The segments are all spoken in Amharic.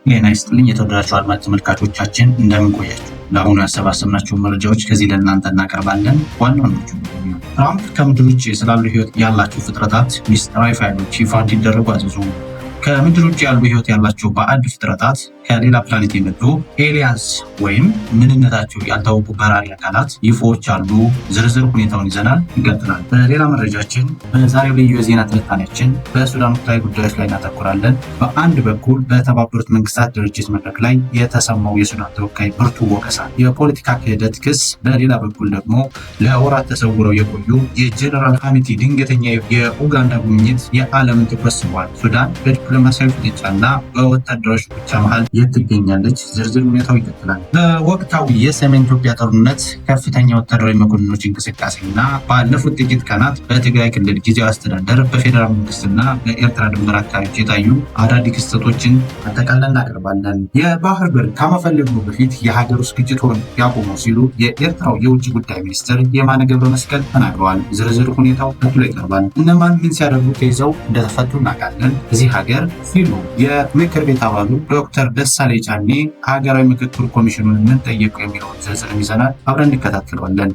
ጤና ይስጥልኝ የተወደዳችሁ አድማጭ ተመልካቾቻችን፣ እንደምን ቆያችሁ? ለአሁኑ ያሰባሰብናቸውን መረጃዎች ከዚህ ለእናንተ እናቀርባለን። ዋና ዋናዎቹ፦ ትራምፕ ከምድር ውጭ ስላሉ ሕይወት ያላቸው ፍጥረታት ሚስጥራዊ ፋይሎች ይፋ እንዲደረጉ አዘዙ። ከምድር ውጭ ያሉ ሕይወት ያላቸው ባዕድ ፍጥረታት፣ ከሌላ ፕላኔት የመጡ aliens ወይም ምንነታቸው ያልታወቁ በራሪ አካላት UFO ዎች አሉ። ዝርዝር ሁኔታውን ይዘናል፣ ይቀጥላል። በሌላ መረጃችን በዛሬው ልዩ የዜና ትንታኔያችን በሱዳን ወቅታዊ ጉዳዮች ላይ እናተኩራለን። በአንድ በኩል በተባበሩት መንግስታት ድርጅት መድረክ ላይ የተሰማው የሱዳን ተወካይ ብርቱ ወቀሳ፣ የፖለቲካ ክህደት ክስ፣ በሌላ በኩል ደግሞ ለወራት ተሰውረው የቆዩ የጀነራል ሀሚቲ ድንገተኛ የኡጋንዳ ጉብኝት የዓለምን ትኩረት ስቧል። ሱዳን በዲፕሎማሲያዊ ፍጥጫና በወታደራዊ ሽኩቻ መሃል የት ትገኛለች? ዝርዝር ሁኔታው ይቀጥላል። በወቅታዊ የሰሜን ኢትዮጵያ ጦርነት ከፍተኛ ወታደራዊ መኮንኖች እንቅስቃሴና ባለፉት ጥቂት ቀናት በትግራይ ክልል ጊዜያዊ አስተዳደር፣ በፌዴራል መንግስትና በኤርትራ ድንበር አካባቢዎች የታዩ አዳዲስ ክስተቶችን አጠቃለን እናቀርባለን። የባህር በር ከመፈለጉ በፊት የሀገር ውስጥ ግጭቱን ያቆመው ሲሉ የኤርትራው የውጭ ጉዳይ ሚኒስትር የማነ ገብረ መስቀል ተናግረዋል። ዝርዝር ሁኔታው ቀጥሎ ይቀርባል። እነማን ምን ሲያደርጉ ተይዘው እንደተፈቱ እናውቃለን እዚህ ሀገር ሲሉ የምክር ቤት አባሉ ዶክተር ደሳለኝ ጫኔ ሀገራዊ ምክክር ኮሚሽኑን ምን ጠየቁ የሚለውን ዝርዝር ይዘናል። አብረን እንከታተለዋለን።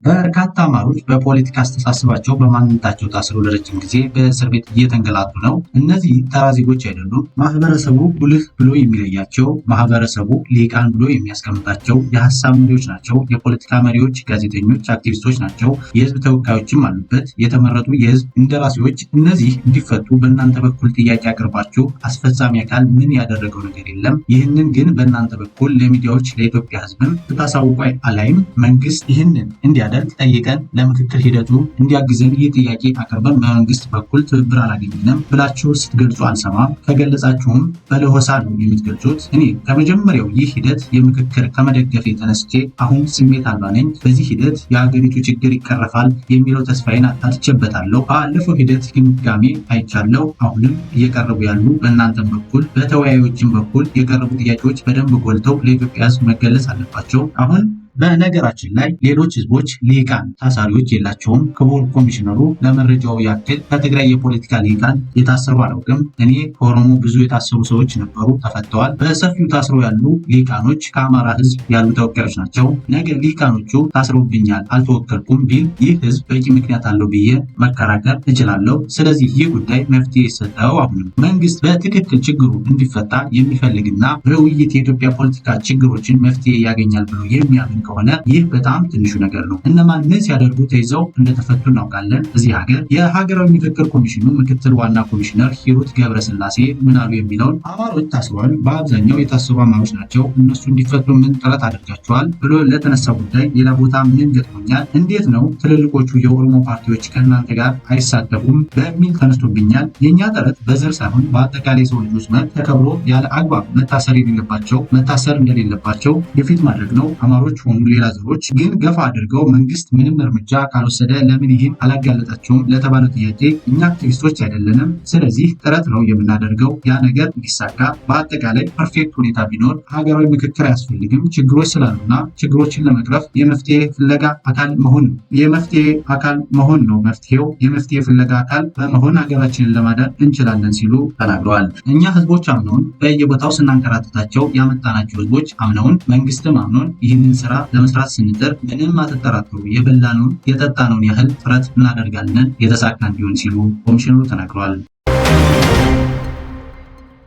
በርካታ አማሮች በፖለቲካ አስተሳሰባቸው፣ በማንነታቸው ታስረው ለረጅም ጊዜ በእስር ቤት እየተንገላቱ ነው። እነዚህ ተራ ዜጎች አይደሉም። ማህበረሰቡ ጉልህ ብሎ የሚለያቸው፣ ማህበረሰቡ ሊቃን ብሎ የሚያስቀምጣቸው የሀሳብ መሪዎች ናቸው። የፖለቲካ መሪዎች፣ ጋዜጠኞች፣ አክቲቪስቶች ናቸው። የህዝብ ተወካዮችም አሉበት። የተመረጡ የህዝብ እንደራሴዎች። እነዚህ እንዲፈቱ በእናንተ በኩል ጥያቄ አቅርባችሁ አስፈጻሚ አካል ምን ያደረገው ነገር የለም። ይህንን ግን በእናንተ በኩል ለሚዲያዎች፣ ለኢትዮጵያ ህዝብም ስታሳውቁ አላይም። መንግስት ይህንን እንዲያደርግ ጠይቀን ለምክክር ሂደቱ እንዲያግዘን ይህ ጥያቄ አቅርበን በመንግስት በኩል ትብብር አላገኘንም ብላችሁ ስትገልጹ አንሰማም። ከገለጻችሁም በለሆሳስ ነው የምትገልጹት። እኔ ከመጀመሪያው ይህ ሂደት የምክክር ከመደገፍ ተነስቼ አሁን ስሜት አልባ ነኝ። በዚህ ሂደት የሀገሪቱ ችግር ይቀረፋል የሚለው ተስፋዬን አጥቼበታለሁ። ባለፈው ሂደት ግምጋሜ አይቻለሁ። አሁንም እየቀረቡ ያሉ በእናንተም በኩል በተወያዮችም በኩል የቀረቡ ጥያቄዎች በደንብ ጎልተው ለኢትዮጵያ ሕዝብ መገለጽ አለባቸው። አሁን በነገራችን ላይ ሌሎች ህዝቦች ልሂቃን ታሳሪዎች የላቸውም። ክቡር ኮሚሽነሩ፣ ለመረጃው ያክል ከትግራይ የፖለቲካ ልሂቃን የታሰሩ አላውቅም። እኔ ከኦሮሞ ብዙ የታሰሩ ሰዎች ነበሩ፣ ተፈተዋል። በሰፊው ታስረው ያሉ ልሂቃኖች ከአማራ ህዝብ ያሉ ተወካዮች ናቸው። ነገ ልሂቃኖቹ ታስረውብኛል፣ አልተወከልኩም ቢል ይህ ህዝብ በቂ ምክንያት አለው ብዬ መከራከር እችላለሁ። ስለዚህ ይህ ጉዳይ መፍትሄ ይሰጠው። አሁንም መንግስት በትክክል ችግሩ እንዲፈታ የሚፈልግና በውይይት የኢትዮጵያ ፖለቲካ ችግሮችን መፍትሄ ያገኛል ብሎ የሚያምን ከሆነ ይህ በጣም ትንሹ ነገር ነው። እነማን ምን ሲያደርጉ ተይዘው እንደተፈቱ እናውቃለን እዚህ ሀገር። የሀገራዊ ምክክር ኮሚሽኑ ምክትል ዋና ኮሚሽነር ሂሩት ገብረስላሴ ምን አሉ የሚለውን፣ አማሮች ታስረዋል፣ በአብዛኛው የታሰሩ አማሮች ናቸው። እነሱ እንዲፈቱ ምን ጥረት አድርጋቸዋል ብሎ ለተነሳ ጉዳይ፣ ሌላ ቦታ ምን ገጥሞኛል፣ እንዴት ነው ትልልቆቹ የኦሮሞ ፓርቲዎች ከእናንተ ጋር አይሳተፉም በሚል ተነስቶብኛል። የእኛ ጥረት በዘር ሳይሆን በአጠቃላይ የሰው ልጆች መብት ተከብሮ ያለ አግባብ መታሰር የሌለባቸው መታሰር እንደሌለባቸው ግፊት ማድረግ ነው። አማሮች ሆኑ ሌላ ዘሮች ግን ገፋ አድርገው መንግስት ምንም እርምጃ ካልወሰደ ለምን ይህን አላጋለጣቸውም ለተባለው ጥያቄ፣ እኛ አክቲቪስቶች አይደለንም። ስለዚህ ጥረት ነው የምናደርገው ያ ነገር እንዲሳካ። በአጠቃላይ perfect ሁኔታ ቢኖር ሀገራዊ ምክክር አያስፈልግም። ችግሮች ስላሉና ችግሮችን ለመቅረፍ የመፍትሄ ፍለጋ አካል መሆን ነው። የመፍትሄ አካል መሆን ነው መፍትሄው። የመፍትሄ ፍለጋ አካል በመሆን ሀገራችንን ለማዳን እንችላለን ሲሉ ተናግረዋል። እኛ ህዝቦች አምነውን በየቦታው ስናንከራትታቸው ያመጣናቸው ህዝቦች አምነውን፣ መንግስትም አምኖን ይህንን ስራ ለመስራት ስንጥር ምንም አትጠራጠሩ፣ የበላነውን የጠጣነውን ያህል ጥረት እናደርጋለን የተሳካ እንዲሆን ሲሉ ኮሚሽነሩ ተናግረዋል።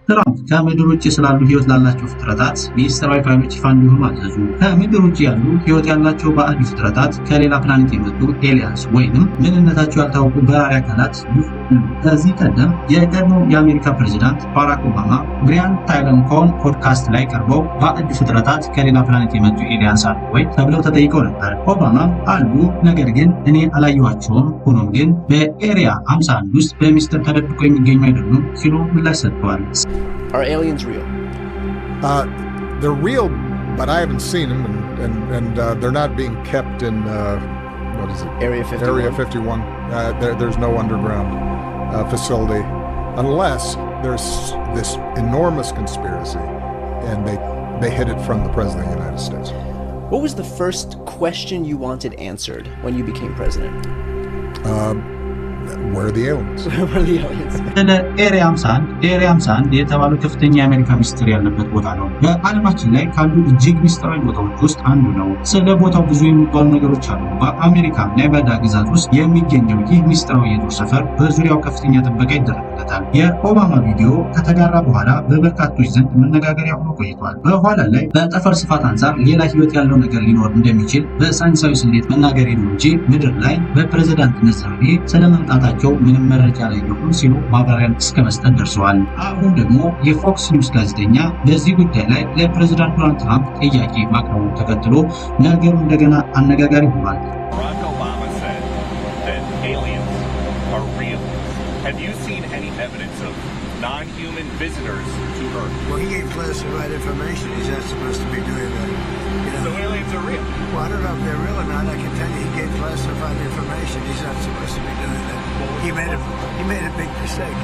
ትራምፕ ከምድር ውጭ ስላሉ ህይወት ላላቸው ፍጥረታት ሚስጥራዊ ፋይሎች ይፋ እንዲሆኑ አዘዙ። ከምድር ውጭ ያሉ ህይወት ያላቸው ባዕድ ፍጥረታት፣ ከሌላ ፕላኔት የመጡ aliens ወይንም ምንነታቸው ያልታወቁ በራሪ አካላት። ከዚህ ቀደም የቀድሞ የአሜሪካ ፕሬዚዳንት ባራክ ኦባማ ብሪያን ታይለንኮን ፖድካስት ላይ ቀርበው ባዕድ ፍጥረታት፣ ከሌላ ፕላኔት የመጡ aliens አሉ ወይ ተብለው ተጠይቀው ነበር። ኦባማም አሉ፣ ነገር ግን እኔ አላየኋቸውም፣ ሆኖም ግን በ Area 51 ውስጥ በሚስጥር ተደብቀው የሚገኙ አይደሉም ሲሉ ምላሽ ሰጥተዋል። Are aliens real? They're real, but I haven't seen them, and they're not being kept in what is it? Area 51. Area 51. There's no underground facility, unless there's this enormous conspiracy, and they hid it from the President of the United States. What was the first question you wanted answered when you became president? Where are the aliens? Where are the aliens? ስለ Area 51። Area 51 የተባለው ከፍተኛ የአሜሪካ ሚስጥር ያለበት ቦታ ነው። በዓለማችን ላይ ካሉ እጅግ ሚስጥራዊ ቦታዎች ውስጥ አንዱ ነው። ስለ ቦታው ብዙ የሚባሉ ነገሮች አሉ። በአሜሪካ ኔቫዳ ግዛት ውስጥ የሚገኘው ይህ ሚስጥራዊ የጦር ሰፈር በዙሪያው ከፍተኛ ጥበቃ ይደረግለታል። የኦባማ ቪዲዮ ከተጋራ በኋላ በበርካቶች ዘንድ መነጋገሪያ ሆኖ ቆይቷል። በኋላ ላይ በጠፈር ስፋት አንጻር ሌላ ህይወት ያለው ነገር ሊኖር እንደሚችል በሳይንሳዊ ስሌት መናገሬ ነው እንጂ ምድር ላይ በፕሬዝዳንትነት ዘመኔ ስለመምጣታቸው ምንም መረጃ አላየሁም ሲሉ ማብራሪያን እስከ መስጠት ደርሰዋል። አሁን ደግሞ የፎክስ ኒውስ ጋዜጠኛ በዚህ ጉዳይ ላይ ለፕሬዝዳንት ዶናልድ ትራምፕ ጥያቄ ማቅረቡን ተከትሎ ነገሩ እንደገና አነጋጋሪ ሆኗል። Barack Obama said that aliens are real. Have you seen any evidence of non-human visitors to Earth? Well, he gave classified information. He's not supposed to be doing that. So aliens are real. Well, I don't know if they're real or not. I can tell you he gave classified information. He's not supposed to be doing that. He made a big mistake.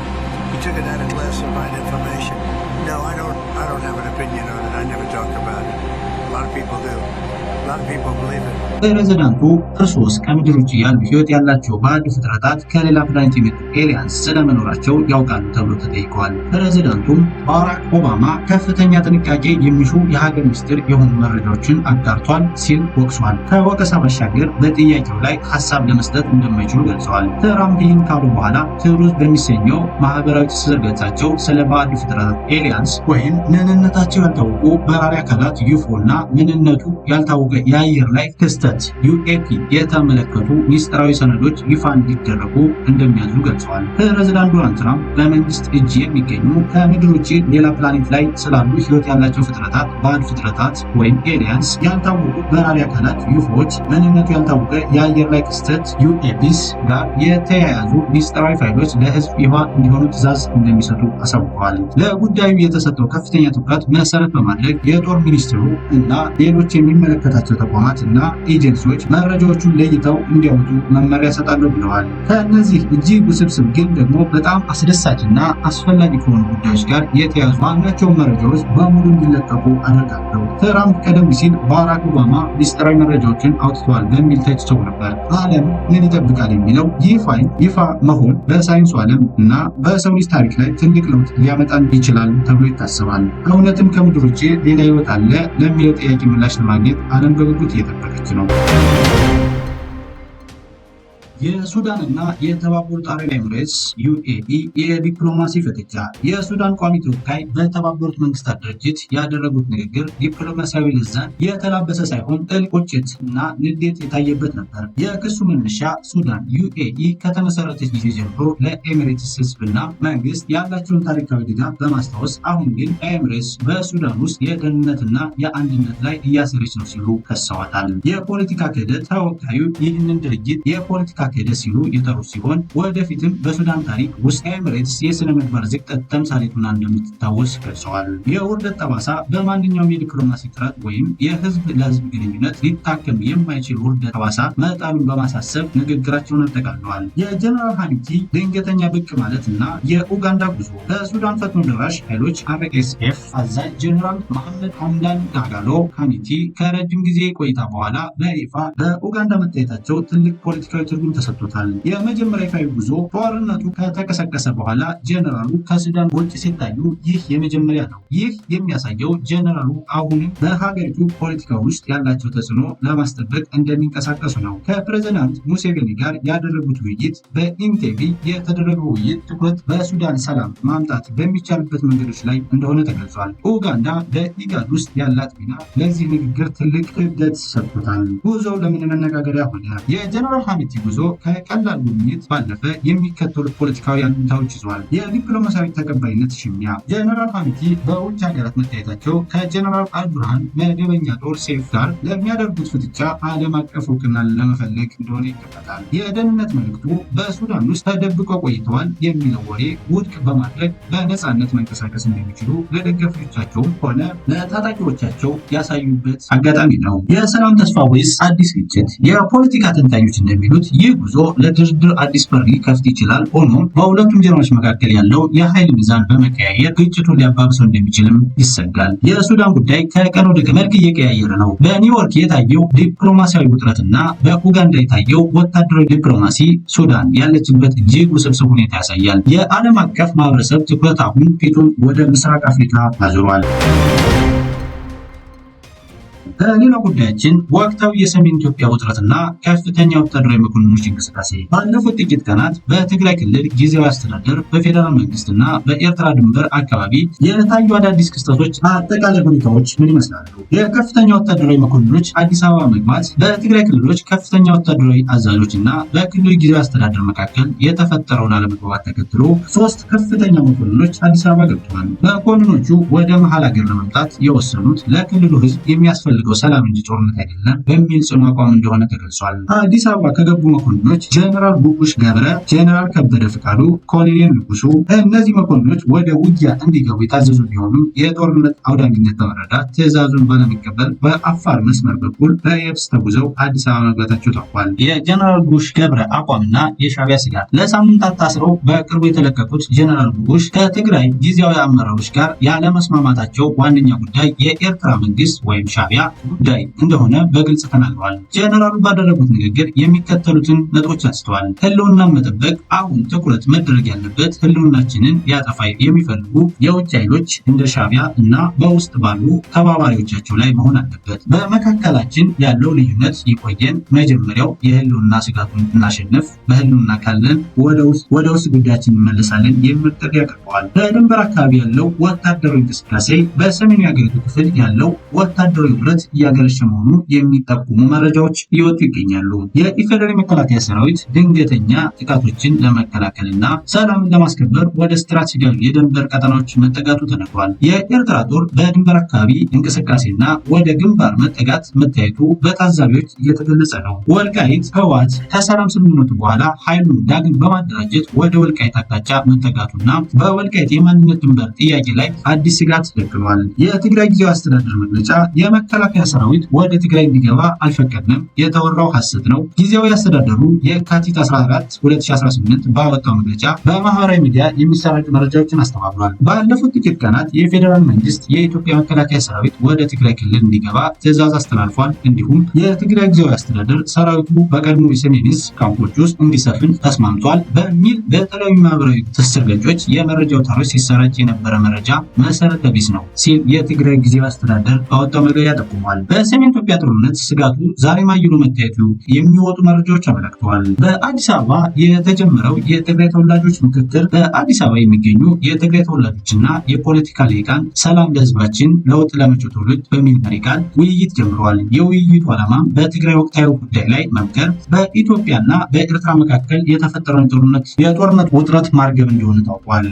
He took it out of classified information. No, I don't. I don't have an opinion on it. I never talk about it. A lot of people do. A lot of people believe it. ፕሬዝዳንቱ እርሶስ ከምድር ውጭ ያሉ ህይወት ያላቸው ባዕድ ፍጥረታት፣ ከሌላ ፕላኔት የመጡ aliens ስለመኖራቸው ያውቃሉ ተብሎ ተጠይቀዋል። ፕሬዝዳንቱም ባራክ ኦባማ ከፍተኛ ጥንቃቄ የሚሹ የሀገር ምስጢር የሆኑ መረጃዎችን አጋርቷል ሲል ወቅሷል። ከወቀሳ ባሻገር በጥያቄው ላይ ሀሳብ ለመስጠት እንደማይችሉ ገልጸዋል። ትራምፕ ይህን ካሉ በኋላ ትሩዝ በሚሰኘው ማህበራዊ ትስስር ገጻቸው ስለ ባዕድ ፍጥረታት aliens ወይም ምንነታቸው ያልታወቁ በራሪ አካላት UFO እና ምንነቱ ያልታወቀ የአየር ላይ ክስተት UAP የተመለከቱ ሚስጥራዊ ሰነዶች ይፋ እንዲደረጉ እንደሚያዙ ገልጸዋል። ፕሬዝዳንት ዶናልድ ትራምፕ በመንግስት እጅ የሚገኙ ከምድር ውጭ ሌላ ፕላኔት ላይ ስላሉ ህይወት ያላቸው ፍጥረታት፣ ባዕድ ፍጥረታት ወይም aliens፣ ያልታወቁ በራሪ አካላት UFO ዎች፣ ምንነቱ ያልታወቀ የአየር ላይ ክስተት UAPs ጋር የተያያዙ ሚስጥራዊ ፋይሎች ለህዝብ ይፋ እንዲሆኑ ትዕዛዝ እንደሚሰጡ አሳውቀዋል። ለጉዳዩ የተሰጠው ከፍተኛ ትኩረት መሰረት በማድረግ የጦር ሚኒስትሩ እና ሌሎች የሚመለከታቸው ተቋማት እና ኤጀንሲዎች መረጃዎቹን ለይተው እንዲያወጡ መመሪያ እሰጣለሁ ብለዋል። ከእነዚህ እጅግ ውስብስብ ግን ደግሞ በጣም አስደሳችና አስፈላጊ ከሆኑ ጉዳዮች ጋር የተያዙ ማናቸውም መረጃዎች በሙሉ እንዲለቀቁ አደርጋለሁ። ትራምፕ ቀደም ሲል ባራክ ኦባማ ሚስጥራዊ መረጃዎችን አውጥተዋል በሚል ተችተው ነበር። ዓለም ምን ይጠብቃል የሚለው ይህ ፋይል ይፋ መሆን በሳይንሱ ዓለም እና በሰው ልጅ ታሪክ ላይ ትልቅ ለውጥ ሊያመጣ ይችላል ተብሎ ይታሰባል። እውነትም ከምድር ውጭ ሌላ ህይወት አለ ለሚለው ጥያቄ ምላሽ ለማግኘት ዓለም በጉጉት እየጠበቀች ነው። የሱዳንና የተባበሩት አረብ ኤምሬትስ UAE የዲፕሎማሲ ፍጥጫ። የሱዳን ቋሚ ተወካይ በተባበሩት መንግስታት ድርጅት ያደረጉት ንግግር ዲፕሎማሲያዊ ለዛን የተላበሰ ሳይሆን ጥልቅ ቁጭት እና ንዴት የታየበት ነበር። የክሱ መነሻ ሱዳን UAE ከተመሰረተች ጊዜ ጀምሮ ለኤሚሬትስ ህዝብና መንግስት ያላቸውን ታሪካዊ ድጋፍ በማስታወስ አሁን ግን ኤሚሬትስ በሱዳን ውስጥ የደህንነትና የአንድነት ላይ እያሴረች ነው ሲሉ ከሰዋታል። የፖለቲካ ክህደት። ተወካዩ ይህንን ድርጊት የፖለቲካ ክህደት ሲሉ የጠሩ ሲሆን ወደፊትም በሱዳን ታሪክ ውስጥ ኤሚሬትስ የስነ ምግባር ዝቅጠት ተምሳሌት ሆና እንደምትታወስ ገልጸዋል። የውርደት ጠባሳ። በማንኛውም የዲፕሎማሲ ጥረት ወይም የህዝብ ለህዝብ ግንኙነት ሊታከም የማይችል ውርደት ጠባሳ መጣሉን በማሳሰብ ንግግራቸውን አጠቃለዋል። የጀነራል ሀሚቲ ድንገተኛ ብቅ ማለት እና የኡጋንዳ ጉዞ። በሱዳን ፈጥኖ ደራሽ ኃይሎች RSF አዛዥ ጀነራል መሐመድ ሐምዳን ዳጋሎ ሀሚቲ ከረጅም ጊዜ ቆይታ በኋላ በይፋ በኡጋንዳ መታየታቸው ትልቅ ፖለቲካዊ ትርጉም ተሰጥቶታል። የመጀመሪያ ይፋዊ ጉዞ። ጦርነቱ ከተቀሰቀሰ በኋላ ጀነራሉ ከሱዳን ውጭ ሲታዩ ይህ የመጀመሪያ ነው። ይህ የሚያሳየው ጀነራሉ አሁንም በሀገሪቱ ፖለቲካ ውስጥ ያላቸው ተጽዕኖ ለማስጠበቅ እንደሚንቀሳቀሱ ነው። ከፕሬዚዳንት ሙሴቬኒ ጋር ያደረጉት ውይይት። በኢንቴቢ የተደረገው ውይይት ትኩረት በሱዳን ሰላም ማምጣት በሚቻልበት መንገዶች ላይ እንደሆነ ተገልጿል። ኡጋንዳ በኢጋድ ውስጥ ያላት ሚና ለዚህ ንግግር ትልቅ ክብደት ሰጥቶታል። ጉዞው ለምን መነጋገሪያ ሆነ? የጀነራል ሀሚቲ ጉዞ ከቀላል ጉብኝት ባለፈ የሚከተሉት ፖለቲካዊ አንድምታዎች ይዟል። የዲፕሎማሲያዊ ተቀባይነት ሽሚያ። ጀነራል ሀሚቲ በውጭ ሀገራት መታየታቸው ከጀነራል አልቡርሃን መደበኛ ጦር SAF ጋር ለሚያደርጉት ፍጥጫ ዓለም አቀፍ እውቅናን ለመፈለግ እንደሆነ ይገመታል። የደህንነት መልእክቱ። በሱዳን ውስጥ ተደብቀው ቆይተዋል የሚለው ወሬ ውድቅ በማድረግ በነፃነት መንቀሳቀስ እንደሚችሉ ለደጋፊዎቻቸውም ሆነ ለታጣቂዎቻቸው ያሳዩበት አጋጣሚ ነው። የሰላም ተስፋ ወይስ አዲስ ግጭት? የፖለቲካ ተንታኞች እንደሚሉት ይህ ጉዞ ለድርድር አዲስ በር ሊከፍት ይችላል። ሆኖም በሁለቱም ጀነራሎች መካከል ያለው የኃይል ሚዛን በመቀያየር ግጭቱን ሊያባብሰው እንደሚችልም ይሰጋል። የሱዳን ጉዳይ ከቀን ወደ ቀን መልክ እየቀያየረ ነው። በኒውዮርክ የታየው ዲፕሎማሲያዊ ውጥረትና በኡጋንዳ የታየው ወታደራዊ ዲፕሎማሲ ሱዳን ያለችበት እጅግ ውስብስብ ሁኔታ ያሳያል። የዓለም አቀፍ ማህበረሰብ ትኩረት አሁን ፊቱን ወደ ምስራቅ አፍሪካ አዙሯል። በሌላው ጉዳያችን ወቅታዊ የሰሜን ኢትዮጵያ ውጥረትና ከፍተኛ ወታደራዊ መኮንኖች እንቅስቃሴ። ባለፉት ጥቂት ቀናት በትግራይ ክልል ጊዜያዊ አስተዳደር፣ በፌዴራል መንግስትና በኤርትራ ድንበር አካባቢ የታዩ አዳዲስ ክስተቶች አጠቃላይ ሁኔታዎች ምን ይመስላሉ? የከፍተኛ ወታደራዊ መኮንኖች አዲስ አበባ መግባት፣ በትግራይ ክልሎች ከፍተኛ ወታደራዊ አዛዦች እና በክልሉ ጊዜያዊ አስተዳደር መካከል የተፈጠረውን አለመግባባት ተከትሎ ሶስት ከፍተኛ መኮንኖች አዲስ አበባ ገብተዋል። መኮንኖቹ ወደ መሀል ሀገር ለመምጣት የወሰኑት ለክልሉ ህዝብ የሚያስፈልገው ሰላም እንጂ ጦርነት አይደለም በሚል ጽኑ አቋም እንደሆነ ተገልጿል። አዲስ አበባ ከገቡ መኮንኖች ጀነራል ጉጉሽ ገብረ፣ ጀነራል ከበደ ፍቃዱ፣ ኮሎኔል ንጉሱ። እነዚህ መኮንኖች ወደ ውጊያ እንዲገቡ የታዘዙ ቢሆኑም የጦርነት አውዳሚነት በመረዳት ትዕዛዙን ባለመቀበል በአፋር መስመር በኩል በየብስ ተጉዘው አዲስ አበባ መግባታቸው ታውቋል። የጀነራል ጉሽ ገብረ አቋምና የሻዕቢያ ስጋት። ለሳምንታት ታስረው በቅርቡ የተለቀቁት ጀነራል ጉጉሽ ከትግራይ ጊዜያዊ አመራሮች ጋር ያለመስማማታቸው ዋነኛ ጉዳይ የኤርትራ መንግስት ወይም ሻዕቢያ ጉዳይ እንደሆነ በግልጽ ተናግረዋል። ጀነራሉ ባደረጉት ንግግር የሚከተሉትን ነጥቦች አንስተዋል። ህልውናን መጠበቅ፣ አሁን ትኩረት መደረግ ያለበት ህልውናችንን ሊያጠፋ የሚፈልጉ የውጭ ኃይሎች እንደ ሻዕቢያ እና በውስጥ ባሉ ተባባሪዎቻቸው ላይ መሆን አለበት። በመካከላችን ያለው ልዩነት ይቆየን፣ መጀመሪያው የህልውና ስጋቱን እናሸንፍ፣ በህልውና ካለን ወደ ውስጥ ጉዳያችን እንመለሳለን የሚል ጥሪ አቅርበዋል። በድንበር አካባቢ ያለው ወታደራዊ እንቅስቃሴ፣ በሰሜኑ የሀገሪቱ ክፍል ያለው ወታደራዊ ውጥረት እያገረሸ መሆኑ የሚጠቁሙ መረጃዎች እየወጡ ይገኛሉ። የኢፌዴሪ መከላከያ ሰራዊት ድንገተኛ ጥቃቶችን ለመከላከልና ሰላምን ለማስከበር ወደ ስትራቴጂካዊ የድንበር ቀጠናዎች መጠጋቱ ተነግሯል። የኤርትራ ጦር በድንበር አካባቢ እንቅስቃሴና ወደ ግንባር መጠጋት መታየቱ በታዛቢዎች እየተገለጸ ነው። ወልቃይት፣ ህወሓት ከሰላም ስምምነቱ በኋላ ኃይሉን ዳግም በማደራጀት ወደ ወልቃይት አቅጣጫ መጠጋቱና በወልቃይት የማንነት ድንበር ጥያቄ ላይ አዲስ ስጋት ደቅኗል። የትግራይ ጊዜያዊ አስተዳደር መግለጫ፣ የመከላከያ ሰራዊት ወደ ትግራይ እንዲገባ አልፈቀድንም፣ የተወራው ሐሰት ነው። ጊዜያዊ አስተዳደሩ የካቲት 14 2018 ባወጣው መግለጫ በማህበራዊ ሚዲያ የሚሰራጩ መረጃዎችን አስተባብሏል። ባለፉት ጥቂት ቀናት የፌዴራል መንግስት የኢትዮጵያ መከላከያ ሰራዊት ወደ ትግራይ ክልል እንዲገባ ትዕዛዝ አስተላልፏል። እንዲሁም የትግራይ ጊዜያዊ አስተዳደር ሰራዊቱ በቀድሞ የሰሜን ዕዝ ካምፖች ውስጥ እንዲሰፍን ተስማምቷል በሚል በተለያዩ ማህበራዊ ትስስር ገጾች የመረጃ አውታሮች ሲሰራጭ የነበረ መረጃ መሰረተ ቢስ ነው ሲል የትግራይ ጊዜያዊ አስተዳደር ባወጣው መግለጫ ጠቁሟል። በሰሜን ኢትዮጵያ ጦርነት ስጋቱ ዛሬም አይሎ መታየቱ የሚወጡ መረጃዎች አመላክተዋል። በአዲስ አበባ የተጀመረው የትግራይ ተወላጆች ምክክር፣ በአዲስ አበባ የሚገኙ የትግራይ ተወላጆችና የፖለቲካ ልሂቃን ሰላም ለህዝባችን፣ ለውጥ ለመጪው ትውልድ በሚል መሪ ቃል ውይይት ጀምረዋል። የውይይቱ ዓላማ በትግራይ ወቅታዊ ጉዳይ ላይ መምከር፣ በኢትዮጵያና በኤርትራ መካከል የተፈጠረውን የጦርነት ውጥረት ማርገብ እንደሆነ ታውቋል።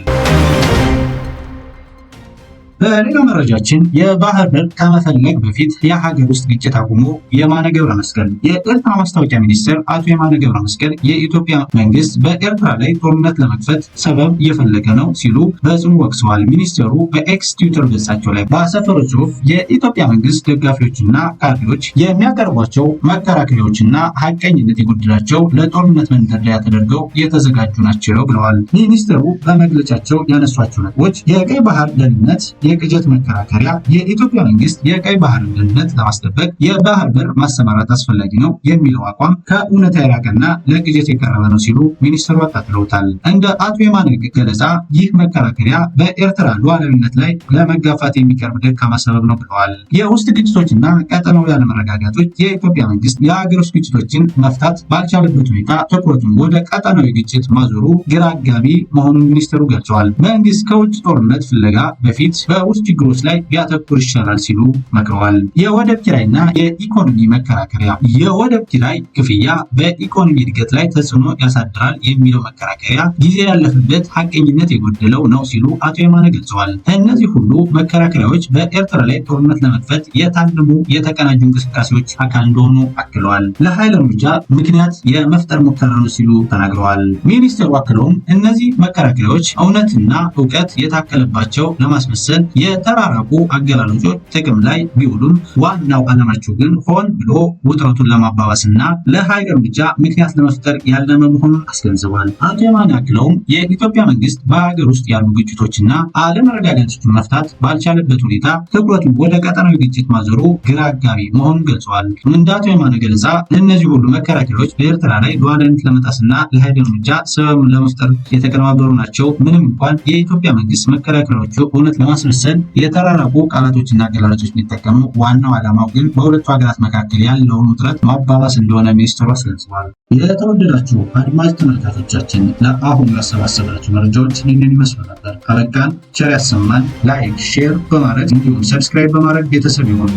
በሌላ መረጃችን የባህር በር ከመፈለግ በፊት የሀገር ውስጥ ግጭት አቁሙ፣ የማነ ገብረ መስቀል። የኤርትራ ማስታወቂያ ሚኒስትር አቶ የማነ ገብረ መስቀል የኢትዮጵያ መንግስት በኤርትራ ላይ ጦርነት ለመክፈት ሰበብ እየፈለገ ነው ሲሉ በጽኑ ወቅሰዋል። ሚኒስትሩ በኤክስ ትዊተር ገጻቸው ላይ ባሰፈሩት ጽሑፍ የኢትዮጵያ መንግስት ደጋፊዎችና ካድሬዎች የሚያቀርቧቸው መከራከሪያዎችና ሀቀኝነት የጎደላቸው ለጦርነት መንደርደሪያ ተደርገው የተዘጋጁ ናቸው ብለዋል። ሚኒስትሩ በመግለጫቸው ያነሷቸው ነጥቦች የቀይ ባህር ደህንነት የቅዠት መከራከሪያ፣ የኢትዮጵያ መንግስት የቀይ ባህርን ደህንነት ለማስጠበቅ የባህር በር ማሰማራት አስፈላጊ ነው የሚለው አቋም ከእውነታ የራቀና ለቅዠት የቀረበ ነው ሲሉ ሚኒስትሩ አጣጥለውታል። እንደ አቶ የማነ ገለጻ ይህ መከራከሪያ በኤርትራ ሉዓላዊነት ላይ ለመጋፋት የሚቀርብ ደካማ ሰበብ ነው ብለዋል። የውስጥ ግጭቶችና ቀጠናዊ አለመረጋጋቶች፣ የኢትዮጵያ መንግስት የሀገር ውስጥ ግጭቶችን መፍታት ባልቻለበት ሁኔታ ትኩረቱን ወደ ቀጠናዊ ግጭት ማዞሩ ግራ አጋቢ መሆኑን ሚኒስትሩ ገልጸዋል። መንግስት ከውጭ ጦርነት ፍለጋ በፊት በውስጥ ችግሮች ላይ ቢያተኩር ይሻላል ሲሉ መክረዋል። የወደብ ኪራይና የኢኮኖሚ መከራከሪያ፣ የወደብ ኪራይ ክፍያ በኢኮኖሚ እድገት ላይ ተጽዕኖ ያሳድራል የሚለው መከራከሪያ ጊዜ ያለፈበት፣ ሀቀኝነት የጎደለው ነው ሲሉ አቶ የማነ ገልጸዋል። እነዚህ ሁሉ መከራከሪያዎች በኤርትራ ላይ ጦርነት ለመክፈት የታለሙ የተቀናጁ እንቅስቃሴዎች አካል እንደሆኑ አክለዋል። ለኃይል እርምጃ ምክንያት የመፍጠር ሙከራ ነው ሲሉ ተናግረዋል። ሚኒስትሩ አክለውም እነዚህ መከራከሪያዎች እውነትና እውቀት የታከለባቸው ለማስመሰል የተራራቁ አገላለጾች ጥቅም ላይ ቢውሉም ዋናው ዓላማቸው ግን ሆን ብሎ ውጥረቱን ለማባባስና ለኃይል እርምጃ ምክንያት ለመፍጠር ያለመ መሆኑን አስገንዝበዋል። አቶ የማነ አክለውም የኢትዮጵያ መንግስት በሀገር ውስጥ ያሉ ግጭቶችና አለመረጋጋቶችን መፍታት ባልቻለበት ሁኔታ ትኩረቱን ወደ ቀጠናዊ ግጭት ማዞሩ ግራ አጋቢ መሆኑን ገልጸዋል። እንደ አቶ የማነ ገለጻ እነዚህ ሁሉ መከራከሪያዎች በኤርትራ ላይ ሉዓላዊነት ለመጣስና ለኃይል እርምጃ ሰበብ ለመፍጠር የተቀነባበሩ ናቸው። ምንም እንኳን የኢትዮጵያ መንግስት መከራከሪያዎቹ እውነት ለማስመሰል የተራራቁ ቃላቶችና አገላለጾች ቢጠቀሙ ዋናው ዓላማው ግን በሁለቱ ሀገራት መካከል ያለውን ውጥረት ማባባስ እንደሆነ ሚኒስትሩ አስገንዝበዋል። የተወደዳችሁ አድማጭ ተመልካቾቻችን፣ ለአሁኑ ያሰባሰብናቸው መረጃዎች ይህንን ይመስሉ ነበር። አበቃን። ቸር ያሰማን። Like፣ share በማድረግ እንዲሁም subscribe በማድረግ ቤተሰብ ይሁኑ።